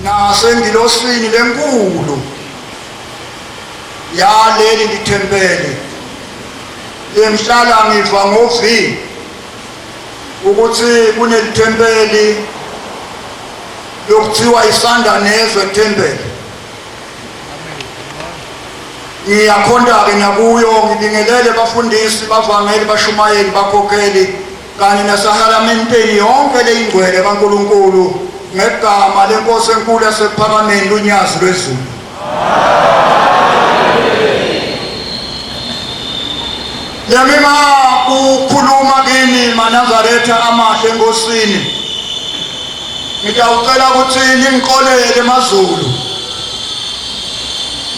Nasengilosini lenkulu yaleli lithempeli lengihlala ngiva ngovi ukuthi kunelithempeli lokuthiwa isanda nezwe thempeli. Ngiyakhonta-ke nakuyo, ngibingelele bafundisi, bavangeli, bashumayeli, bakhokheli kanye nasehalamenteni yonke leyingcwele kaNkulunkulu ngegama lenkosi enkulu yasekuphakameni lunyazi lwezulu. Lengima kukhuluma kini maNazaretha amahle enkosini, ngitawucela ukuthi ningiqolele emaZulu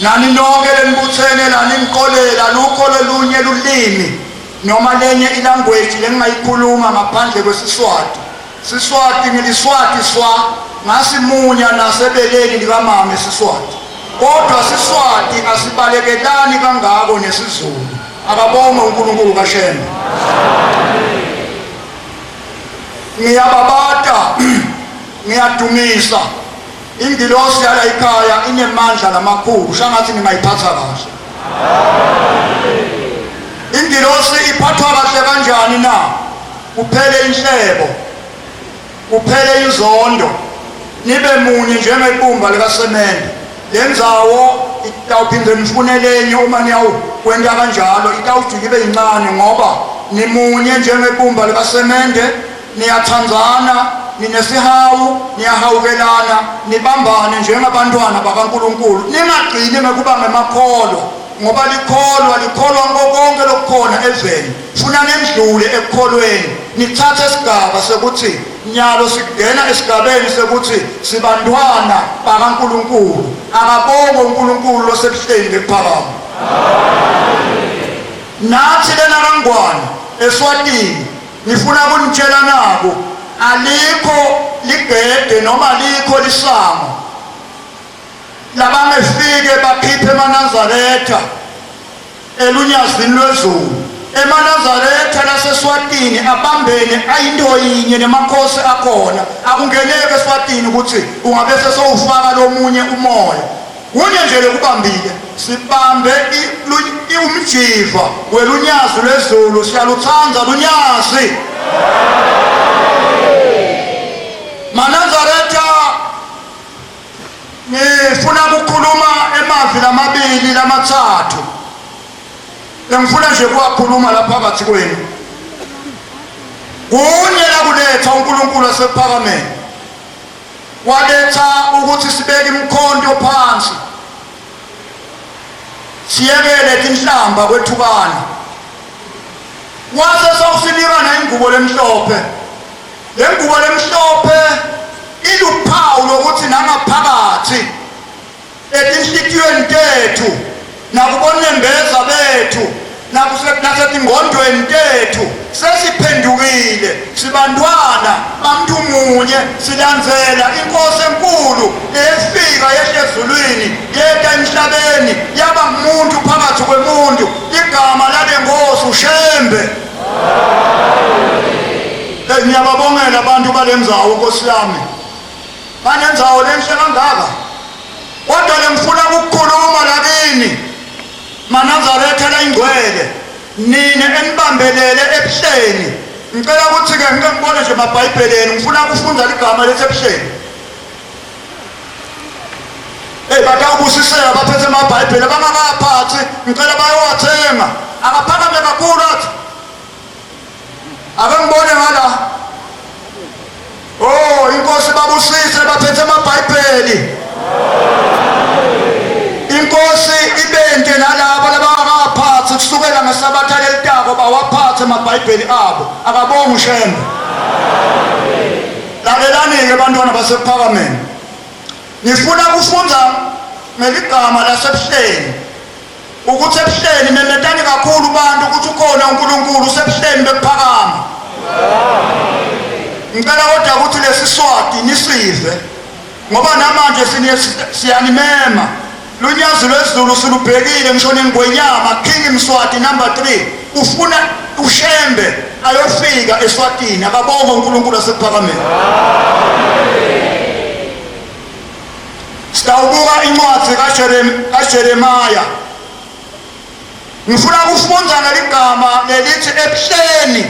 nani nonke lenibuthene la, ningiqolela lukho lolunye lulimi noma lenye ilanguage lengingayikhuluma ngaphandle kwesiSwati. Siswati ngiliswati swa ngasimunya nasebeleni likamama isiSwati, kodwa siSwati asibalekelani kangako nesiZulu. Akabonge uNkulunkulu kaShembe. Ngiyababata, ngiyadumisa ingilosi yala ikhaya inemandla lamakhulu, shangathi ningayiphatha kahle ingilosi. Iphathwa kahle kanjani na? Kuphele inhlebo, kuphele inzondo, nibe munye njengebumba likasemende. Le ndzawo itawuphinde nifune lenye uma niyawukwenta kanjalo, itawujika ibe yincane ngoba nimunye njengebumba likasemende, niyathandzana, ninesihawu, niyahawukelana, nibambane njengabantwana bakaNkulunkulu. Ningagcini ngekuba ngemakholwa, ngoba likholwa likholwa ngiko konke lokukhona eveni. Funa nendlule ekukholweni, nithathe isigaba sekuthi nyalo singena esigabeni sekuthi sibantwana bakaNkulunkulu. Akabongwe uNkulunkulu losebuhleni bekuphakama. Nathi lena kaNgwane eSwatini, ngifuna kunitshela naku, alikho ligede noma alikho lisango labangefike bakhiphe emaNazaretha elunyazini lwezulu. EmaNazaretha laseSwatini abambene ayinto yinye nemakhosi akhona. Akungeneki eSwatini ukuthi ungabe sesowufaka lomunye umoya. Kunye nje lekubambile, sibambe umjiva welunyazi lwezulu, siyaluthanda lunyazi. MaNazaretha, ngifuna ukukhuluma emavi lamabili lamathathu engifuna nje kuwakhuluma lapha phakathi kwenu. Kunye lakuletha uNkulunkulu asephakameni, waletha ukuthi sibeke imikhonto phansi, siyekele tinhlamba kwethukana, wase sawusinika nayingubo lemhlophe. Le ngubo lemhlophe iluphawu lokuthi nangaphakathi etinhlitiyweni tethu nakubonembeza bethu nasetingqondweni tethu sesiphendukile, sibantwana bamntu munye, silandzela inkosi enkulu eyefika yehla ezulwini yeta emhlabeni yaba ngumuntu phakathi kwemuntu. Igama lale nkosi uShembe. Hey, ngiyababongela abantu balendzawo, nkosi yami, banendzawo lenhle kangaka. Kodwa lengifuna ukukhuluma lakini maNazaretha layingcwele, nina enibambelele ebuhleni, ngicela ukuthi-ke ngike ngibone nje emabhayibheleni, ngifuna ukufunda ligama lethi ebuhleni. Hey, batawubusiseka baphethe amabhayibheli, abangakaphathi ngicela bayowathenga. Akaphakame kakhulu athi ake ngibone ngala. Oh, inkosi babusise baphethe amabhayibheli. Inkosi ibente nalabo labangakaphathi kusukela ngesabatha lelitako bawaphathe amabhayibheli abo. Akabonge uShembe. Lalelani-ke bantwana basekuphakameni, ngifuna kufunda ngeligama lasebuhleni ukuthi ebuhleni memetani kakhulu bantu ukuthi ukhona uNkulunkulu usebuhleni bekuphakama. Ngicela kodwa ukuthi lesi Swati nisive ngoba namanje siyanimema. Lunyazi lwezulu silubhekile, ngisho nengwenyama King Mswati number 3 ufuna uShembe ayofika eSwatini. Akabonge uNkulunkulu asekuphakameni. Sitawubuka incwadi kaJeremiya. Ngifuna kufunda ngeligama lelithi ebuhleni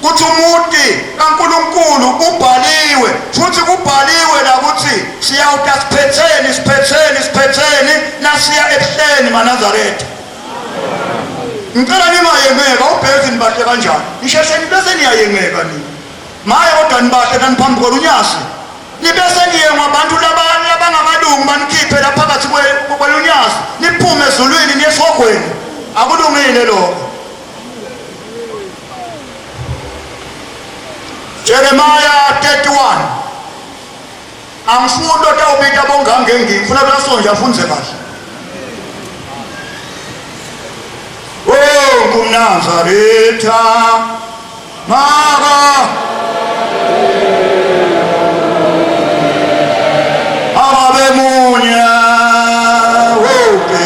kuthi umuti kaNkulunkulu ubhaliwe futhi kubhaliwe la ukuthi siyawuta siphetheni siphetheni siphetheni nasiya ebuhleni maNazaretha. Ngicela ningayengeka ubheki nibahle kanjani nisheshe nibese niyayengeka nina. Maye kodwa nibahle naniphambi kolunyazi nibese niyengwa abantu labangamalungu banikhiphe la phakathi kwelunyazi niphume ezulwini niye esihogweni akulungile lokho. Jeremiah 31 angifuni otawubita bongangengi ngifuna basonje afunze kahle. Oh kumnazaretha maka ababe munye wonke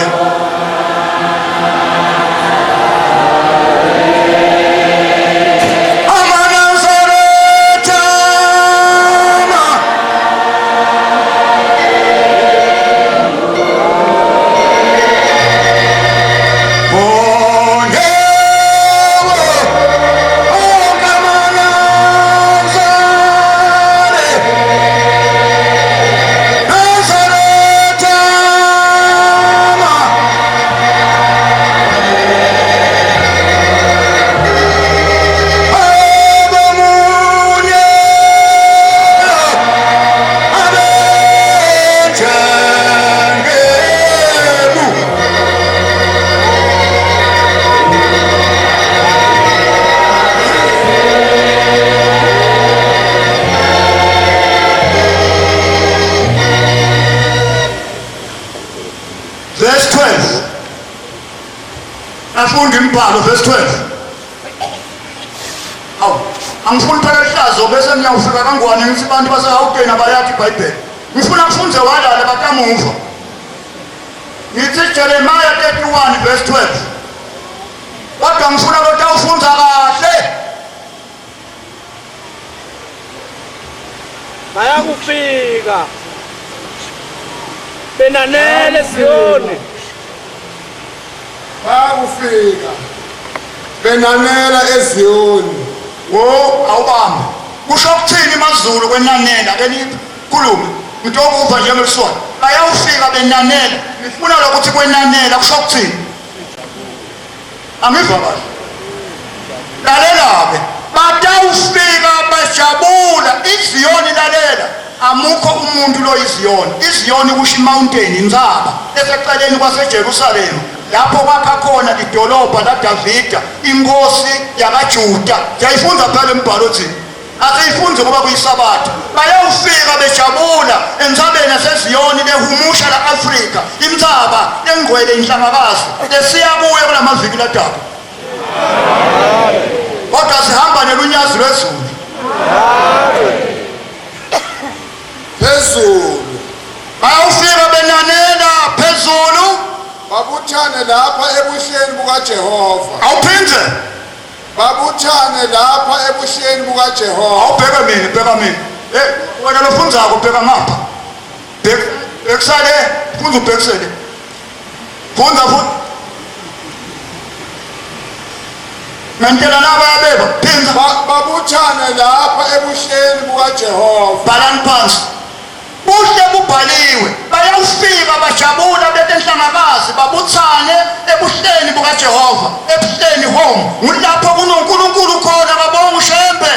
amanazaretha Verse 12. Afunda imbhalo verse 12. Awu, angifuni phela ihlazo bese ngiyawufika kangwane ngithi abantu baseGauteng abayathi iBhayibheli. Ngifuna kufunze walala bakamuva. Ngithi Jeremiah 31 verse 12. Kodwa ngifuna ukuthi awufunda kahle. Bayakufika benanele Ziyoni. Bayakufika benanela eZiyoni. Wo awubambe. Kusho ukuthini maZulu kwenanela ke nikhulume. Ngitokuva njengeliswana. Bayawufika benanela. Ngifuna lokuthi kwenanela kusho ukuthini? Angizwa kahle. Lalela-ke, batawufika bajabula. IZiyoni lalela, amukho umuntu loyiZiyoni. IZiyoni kusho imountain, intsaba eseceleni kwaseJerusalema lapho kwakha khona idolobha laDavida inkosi yakaJuda. Siyayifunda phela imibhalo thina. Asiyifunzi ngoba kuyisabatha. Bayawufika bejabula entsabeni yaseZiyoni behumusha la-Afrika intsaba engcwele inhlangakazi esiya kuyo kula maviki ladaba. Kodwa sihamba nelunyazi lwezulu. Phezulu. Bayawufika benanela phezulu. Babuthane lapha ebuhleni bukaJehova. Awuphinde. Babuthane lapha ebuhleni bukaJehova. Awubheke mina, bheka mina. Eh, wena lofundzako bheka ngapha. Bhek bhekisale, fundza ubhekisele. Fundza futhi. Ngentela laba yabeba, phinda. Babuthane lapha ebuhleni bukaJehova. Bhalani phansi. Buhle bubhaliwe, bayawufika bajabula betenhlangakazi babuthane ebuhleni bukaJehova, ebuhleni home. Ngulapho kunoNkulunkulu khona babonga uShembe.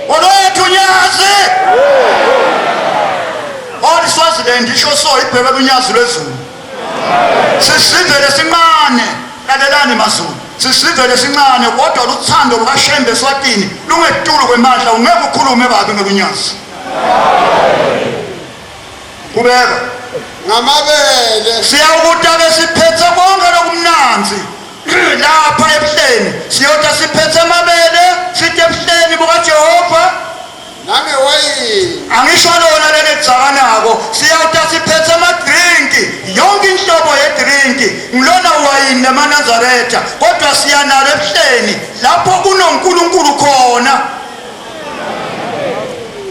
Olwethu nyazi. All Swaziland isho so ibheke kunyazi lwezulu. Sisivele sincane, lalelani maZulu. Sisivele sincane kodwa luthando lukaShembe eSwatini lungetulu kwemandla ungeke ukhulume kabi ngelunyazi. Qhubeka. Ngamabele. Siyawukuta-ke siphethe konke lokumnanzi lapha ebuhleni siyota siphethe amabele sithi ebuhleni bukaJehova nangewayini angisho lona leli dzakanako siyawuta siphethe amadrinki yonke inhlobo yedrinki ngilona wayini namanazaretha kodwa siyanalo ebuhleni lapho kunonkulunkulu khona.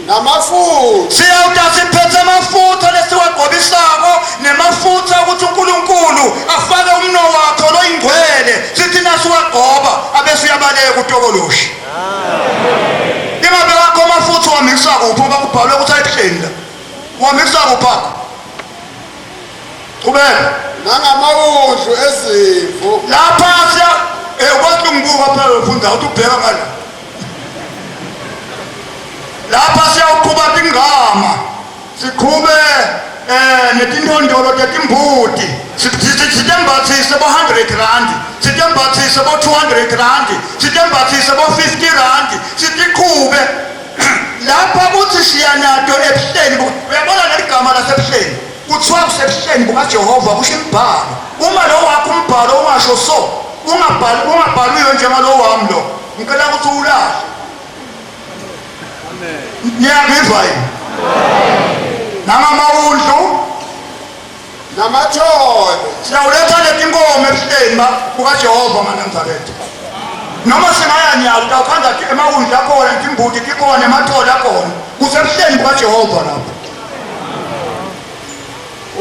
Namafutha. Siyawuta siphethe amafutha lesiwagqobisako nemafutha ukuthi uNkulunkulu afake umno wakhe loyingcwele sithi nasiwagqoba abese uyabaleka utokoloshi. Ingabe wakho amafutha wamikisa kuphi ngoba kubhalwe ukuthi ayibuhleni la. Wamikisa kuphi akho? Qhubeka. Nangamawundlu ezimvu. Lapha siya kwathi ungibuka phela ufunda uthi ubheka ngala. Lapha siyawuqhuba tingama siqhube netintondolo tetimbuti sitembathise bo 100 rand sitembathise bo 200 rand sitembathise bo 50 rand sitiqhube lapha kuthi siyanato ebuhleni uyabona leli gama lasebuhleni kuthiwa kusebuhleni bukaJehova kusho imibhalo uma lo wakho umbhalo ungasho so ungabhali ungabhaliwe njengalo wami lo ngicela ukuthi uwulahle. Niyangiva yini? Nangamawundlu namathole. Siyawuletha letinkomo ebuhleni bukaJehova maNazaretha. Noma singaya nyawo utawukhanda emawundlu akhona, timbuti tikhona, emathole akhona. Kusebuhleni bukaJehova lapho.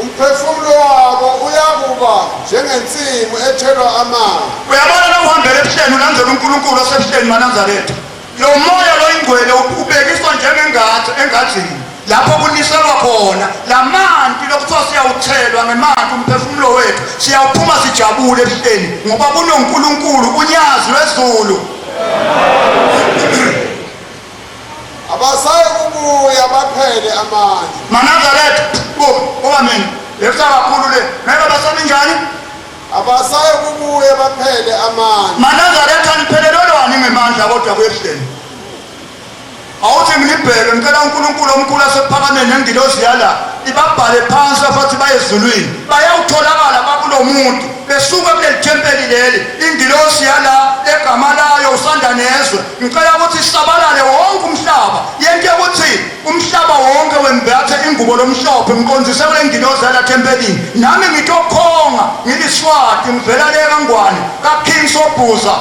Umphefumulo wabo uyakuba njengensimu ethelwa amanzi. Uyabona la uhambela ebuhleni ulandela uNkulunkulu osebuhleni maNazaretha. Lo moya loyingcwele ubekiswa njengengathi engadzini lapho kuniselwa khona lamanti lokuthiwa siyawuthelwa ngemanti umphefumulo wethu siyawuphuma sijabule ebuhleni ngoba kunoNkulunkulu unyazi lwezulu. Abasayi kubuya baphele amandla. MaNazaretha kuba mina lefisa kakhulu le ngeke basabe njani? Abasayi kubuya baphele amandla. MaNazaretha niphelelelwani ngemandla kodwa kwehleni. Awuthi nginibheke ngicela uNkulunkulu omkhulu asephakameni nengilozi yala ibabhale phansi afathi baye ezulwini bayawutholakala bakulo muntu besuka kuleli thempeli leli ingilosi yala egama layo usanda nezwe ngicela ukuthi isabalale wonke umhlaba yento yokuthi umhlaba wonke wembathe ingubo lomhlophe ngiqondise kule ngilosi yala thempelini nami ngitokhonga ngiliswati ngivela le kangwane kaKing Sobhuza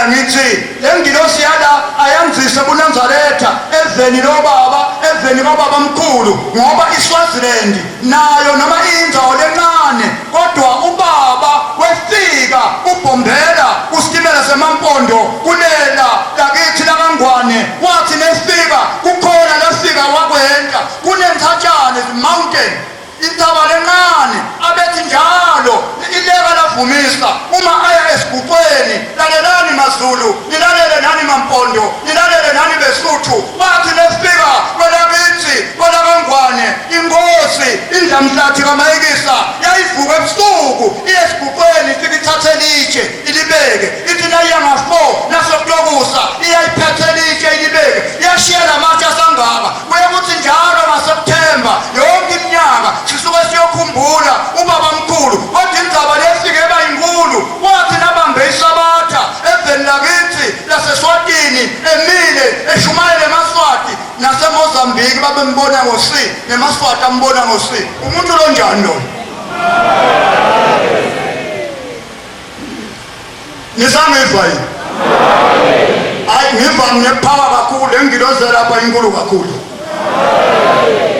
ngithi le ngilosi yala ayanzise kuNazaretha eveni lobaba eveni kababa mkhulu ngoba iSwaziland nayo noma iyindawo lencane kodwa ubaba wefika ubhombela kusitimela semampondo kulela lakithi lakangwane wathi nefika kukhona lafika wakwenta kunenthatshane mountain intaba lencane abethi njalo ileka lavumisa uma aya esiguqweni lalelani mazulu nilalele nani mampondo nilalele nani besuthu bathi nefika kwelakithi kwelakangwane inkosi indlamhlathi kamayikisa yayivuka ebusuku iye esiguqweni ifike ithathe litshe ilibeke ithi nayiya nga-four nasokutokusa iyayiphethe litshe ilibeke yashiya la matshe asangaka kuye kuthi njalo ngaSeptemba yonke iminyaka sisuke siyokhumbula ubaba mkhulu kodwa indzaba lefike eba yinkulu wathi nabambe isabatha eveni lakithi laseSwatini emile eshumayela emaSwati naseMozambiki babembona ngo-C nemaSwati ambona ngo-C umuntu lonjani loyo Nisangiva yini? Hayi ngiva nginephawa kakhulu engilozi lapha inkulu kakhulu.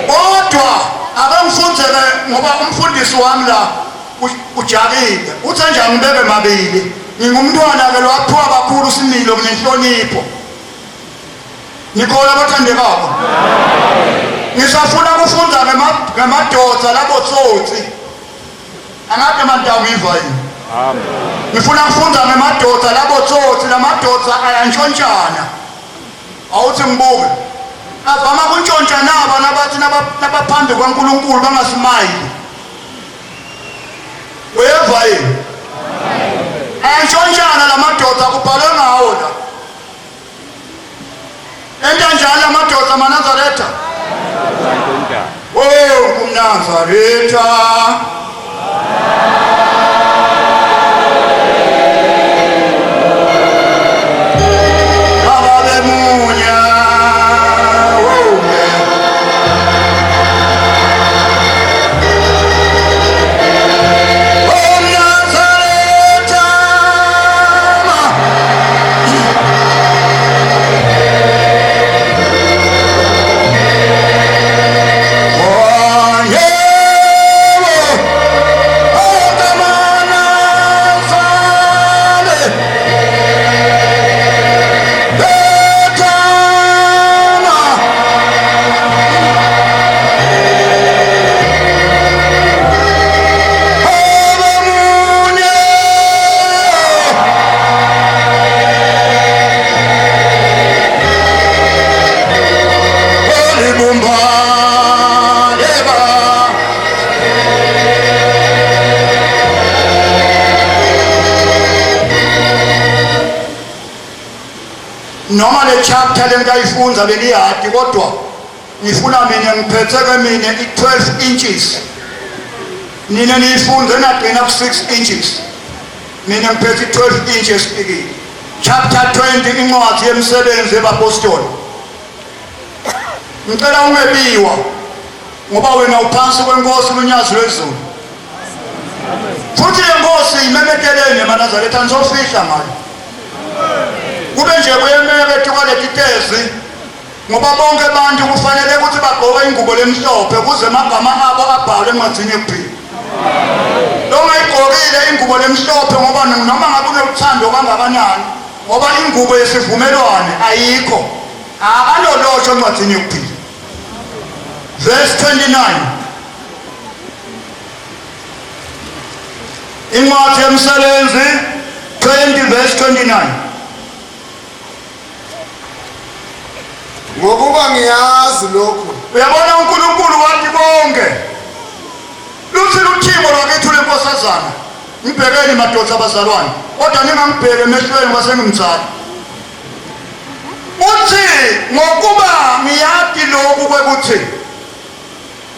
Kodwa ake ngifundzele ngoba umfundisi wami la ujakile. Uthe nje angibeke mabili. Ngingumntwana ke lwaphiwa kakhulu similo nginenhlonipho. Nikhona abathandekako. Ngisafuna ukufunda ngamadoda labotsotsi. Angabe mantawu ngiva yini? Amen. Ngifuna kufunda ngemadoda labo tsotsi lamadoda ayantshontshana. Awuthi ngibuke. Avama kuntshontsha naba nabathi nabaphambi kwaNkulunkulu bangasimayili. Uyeva yini? Ayantshontshana lamadoda kubhalwe ngawo la. Enta njani amadoda amaNazaretha? Oh, kumNazaretha. Ababemunya. Oh, yeah. Oh, Nazaretha. Noma le chapter lengitayifunza beliyadi kodwa ngifuna mina ngiphethe ke mina i-12 inches. Nina niyifunze nagcina ku-6 inches. Mina ngiphethe i-12 inches speaking. Chapter 20 incwadi yemisebenzi yebapostoli. Ngicela ungebiwa ngoba wena uphansi kwenkosi lunyazi lwezulu. Futhi le nkosi imemeteleni emaNazaretha nisofihla ngayo. Kube nje kuyemeka etuka leti tezi ngoba bonke abantu kufanele ukuthi bagqoke ingubo lemhlophe ukuze amagama abo abhalwe encwadini yokuphila. Longayigqokile ingubo lemhlophe ngoba noma ngabe unothando kangakanani ngoba ingubo yesivumelwane ayikho akalolosho encwadini yokuphila. Verse 29. Incwadi yomsebenzi 20 verse 29. Ngokuba ngiyazi lokhu. Uyabona uNkulunkulu wathi konke. Luthi luthingo lwakithi lwenkosazana. Ngibhekeni madoda abazalwane, kodwa ningangibheki emehlweni ngoba sengimdala. Uthi ngokuba ngiyati lokhu kwekuthi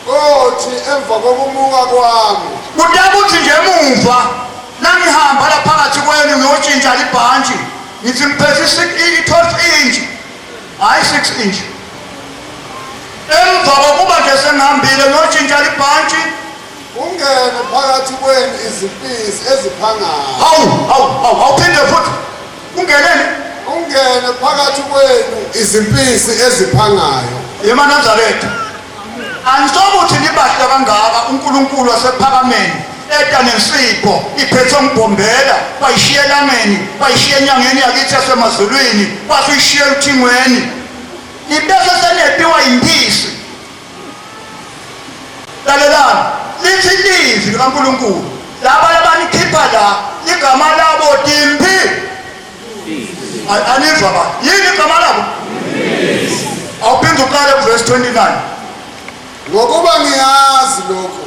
Kothi emva kokumuka kwami kutakuthi nje emuva nangihamba la phakathi kwenu ngiyotshintsha libhantshi ngithi ngiphethe i-12 inch hhayi 6 inch emva kokuba nje sengihambile ngiyotshintsha libhantshi ungene phakathi kwenu izimpisi eziphangayo. Hawu hawu hawu awuphinde futhi ungeneni ungene phakathi kwenu izimpisi eziphangayo. YemaNazaretha anisokuthi nibahle kangaka uNkulunkulu wasephakameni eta nensipho iphethe umbhombela bayishiya elangeni bayishiya enyangeni yakithi yasemazulwini basuyishiya eluthingweni nibese senebiwa impisi. Lalelani, lithi ilizwi likaNkulunkulu laba labanikhipha la ligama labo timpi. Anizwa ba yini igama labo? Awuphinde uqale kuverse 29. Ngokuba ngiyazi lokhu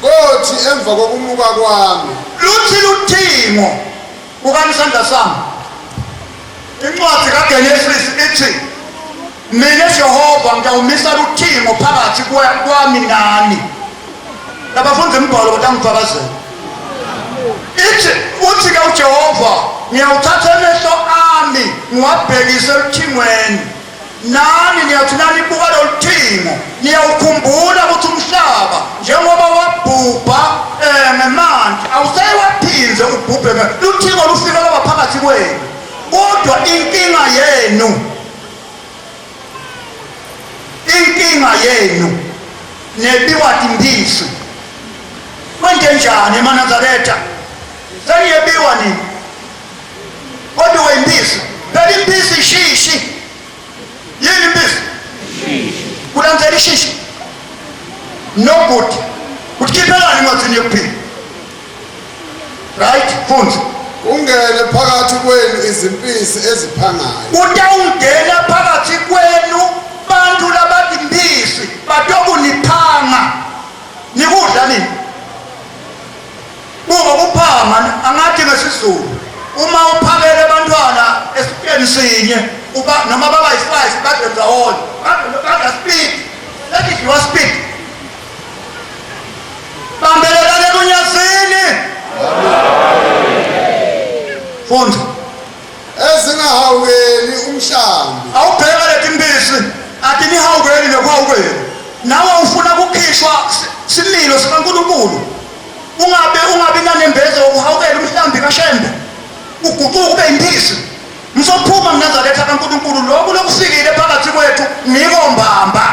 kothi emva kokumuka kwami luthi luthingo bukani isandla sami. Incwadi kaGenesis ithi mina Jehova ngiyawumisa luthingo phakathi kwami nani. Labafundi imbhalo batangifakazela. Ithi uthi ke uJehova ngiyawuthatha amehlo ami ngiwabhekise eluthingweni. Nani niyathi nanibuka lolu thingo niyawukhumbula ukuthi umhlaba njengoba wabhubha ngemanti awuseyiwaphinze ubhubhe luthingo lufika lwaba phakathi kwenu. Kodwa inkinga yenu nebiwa timphisi kwente njani emaNazaretha seniyebiwa nini kodwa wemphisi phela imphisi ishishi yini imphisi kulandzela ishishi no good uthiphelani encwadini yokuphila right funza ungene phakathi kwenu izimpisi eziphangayo. Utawungena phakathi kwenu bantu labatimphisi batokuniphanga nikudla nini kuko kuphanga angathi ngesiZulu uma uphakele abantwana esitsheni sinye uba noma baba yi-five badle ndawonye badla speed lekidliwa speed bambelelane kunyazini funda Ezingahawukeli umhlambi. Awubheka leti mpisi athi nihawukeli nekuhawukeli nawe ufuna kukhishwa similo sikaNkulunkulu ungabe nanembeza wokuhawukela umhlambi kaShembe uguquke ube impisi ngizophuma mNazaretha kaNkulunkulu lokhu lokufikile phakathi kwethu ngiko mbamba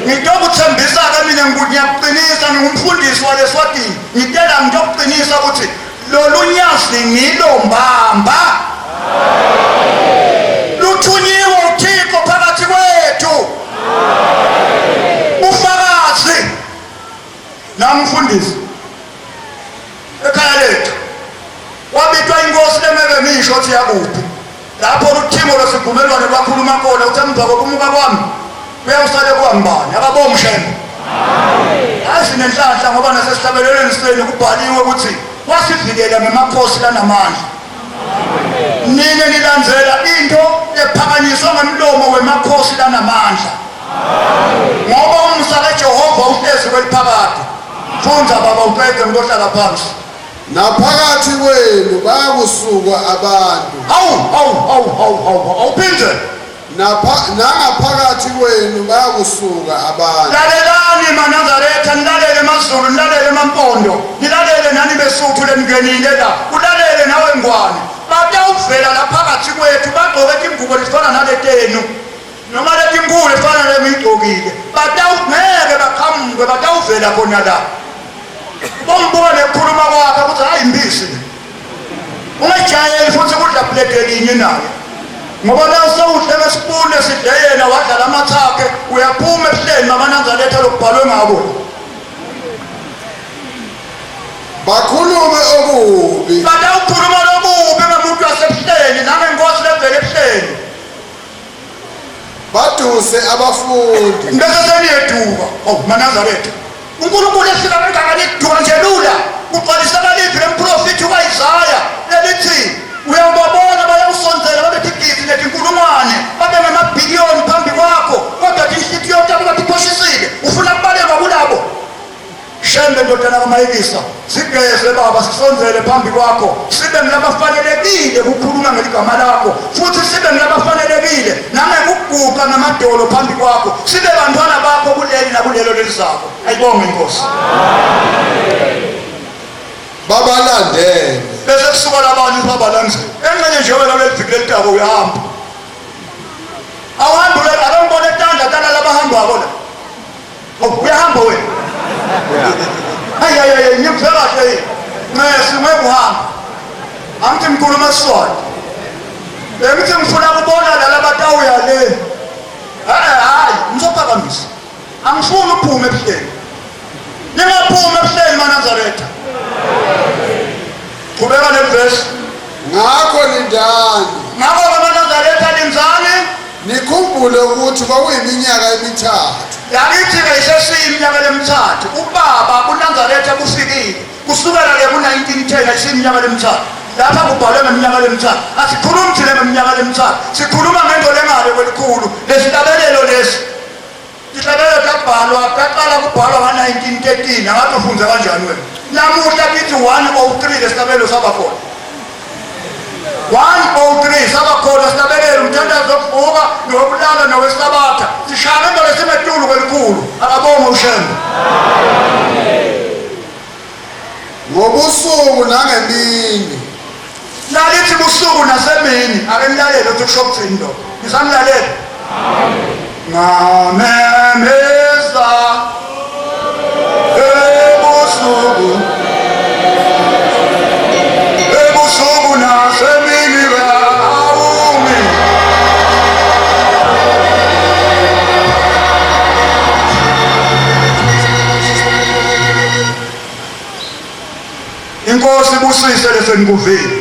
ngitokuthembisa-ke mina ngiyakuqinisa ngingumfundisi waleswatini ngitela ngitokuqinisa ukuthi lolu nyazi ngilo mbamba luthunyiwe uThixo phakathi kwethu ufakazi namfundisi ekhaya lethu wabitwa inkosi lemeke ngisho ukuthi yakuphi lapho luthingo lwesivumelwano lwakhuluma khona ukuthi emva kokumuka kwami kuyawusale kuhambani akabongi shembe hayi sinenhlanhla ngoba nasesihlabelelweni senu kubhaliwe ukuthi wasivikela ngemakhosi lanamandla. Nina nilandzela into ephakanyiswa ngemlomo wemakhosi lanamandla. Ngoba umusa kaJehova uhlezi kweliphakade. Fundza baba uqede ngiyohlala phansi. Naphakathi kwenu bayakusuka abantu. Hawu hawu hawu hawu hawu awuphinde. Napha, nangaphakathi kwenu bayakusuka abantu. Lalelani maNazaretha, nilalele maZulu, nilalele maMpondo, nilalele nani beSuthu leningenile la, ulalele nawe Ngwane. Batawuvela la phakathi kwethu bagqoke tingubo lefana naletenu noma letinkulu efana lemiyigqokile, batawungeke baqhamuke, batawuvela khona la. Bombuka nekukhuluma kwakhe ukuthi hayi impisi le. Ungajayeli futhi kudla plate elinye naye. Ngoba la sewudle ngesipuni esidle yena wadlala amathakhe uyaphuma ebuhleni mama Nazaretha lokubhalwe ngabo. Bakhulume okubi. Batawukhuluma lokubi ngemuntu wasebuhleni nangenkosi levele ebuhleni. Baduse abafundi. Bese seniyeduka. Oh maNazaretha. uNkulunkulu efika kangaka niduka nje lula. Kugcwaliseka livi lemprofethi uIsaya elithi uyababona bayawusondzela babe tigidi netinkulungwane babe ngamabhiliyoni phambi kwakho kodwa tinhlitiyo tabo batikhohlisile ufuna kubalekwa kulabo Shembe ndodana kaMayikisa, sigeze baba sisondzele phambi kwakho, sibe ngulabafanelekile ukukhuluma ngeligama lakho, futhi sibe ngulabafanelekile nangekuguqa ngamadolo phambi kwakho, sibe bantwana bakho kuleli nakulelo lelizako. Ayibonge inkosi. Babalandele. Bese kusuka labanye babalandele. Engxenye nje wena kuleli viki lelitako uyahamba. Awuhambi ake ngibone tandla tala labahambako la. Oh, uyahamba wena. Hayi hayi hayi ngikuzwe kahle yini? Ncesi ngeke uhamba. Angithi ngikhuluma isiSwati. Bengithi ngifuna kubona la labatawuya le. Eh hayi, ngizophakamisa. Angifuni uphume ebuhleni. Ningaphumi ebuhleni maNazaretha. Qhubeka nevesi. Ngakho lindani. Ngakho-ke maNazaretha linzani? Nikhumbule ukuthi kwakuyiminyaka emithathu. Yakithi-ke isesiyiminyaka lemithathu ubaba kuNazaretha kufikile kusukela-ke ku-1910 ayisiyiminyaka lemithathu lapha kubhalwe ngeminyaka lemithathu asikhulumi thina ngeminyaka lemithathu sikhuluma ngento lengale kwelikhulu lesihlabelelo lesi Ihlabelelo labhalwa taqala kubhalwa nga-1913 angathi ufunze kanjani wena namuhla kithi 103 lesihlabelelo saba khona 103 saba khona sihlabelelo umthandazo wokuvuka nowokulala nowesabatha sishaya into lesingetulu kwelikhulu akabonge ushembe Ngobusuku nangemini. Lalithi busuku nasemini ake nilalele ukuthi kusho ukuthini lokho. Nisamlalela? Ngamemeza ebusuku ebusuku nasemini awumi Inkosi ibusise lesenikuvile.